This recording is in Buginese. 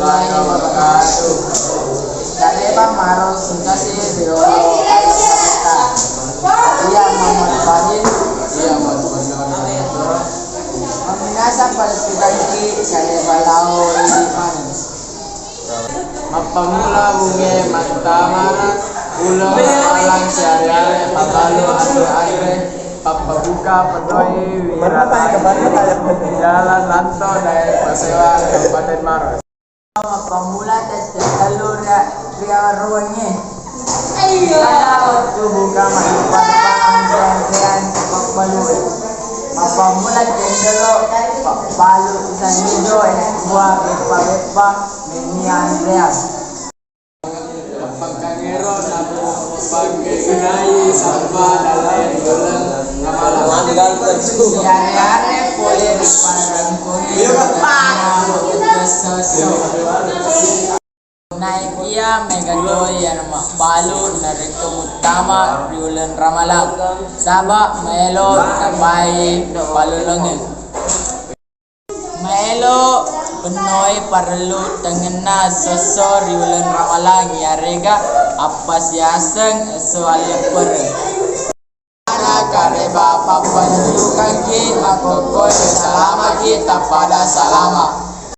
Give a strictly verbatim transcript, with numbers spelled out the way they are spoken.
Warahmatullahi wabarakatuh. Kareba maro singkasi riolo. Iya Muhammad Fadil. Iya Muhammad Fadil. Maminasa palessukanki kareba lao idi maneng. Mappammula bunge mattamana uleng malang siare-are pabalu anre-anre pappabuka pedoi wirata jalan lanto daerah Pasewa Kabupaten Maros. Mappammula tette tellu ria-, riaruwengnge. Kada wettu buka mallupa-lupa anre-anreang pappaluwe. Mappammula cendolo, pappalu pisang ijo, es buah, beppa-beppa, nennia anreang. Mappangkangero nappangkegunai sabba dalle uleng ramalang. Yare-are pole ri parangkone. Naikia mega toi iyana mabbalu narekko muttama ri uleng ramalang, saba maelo tabai palolongeng. Maelo pennoi parellu tengngenna esso-esso ri uleng ramalang, iyarega appasiaseng esso alleppereng. Ana kareba pappajujukanki makkokkoe salamaki tappada salama.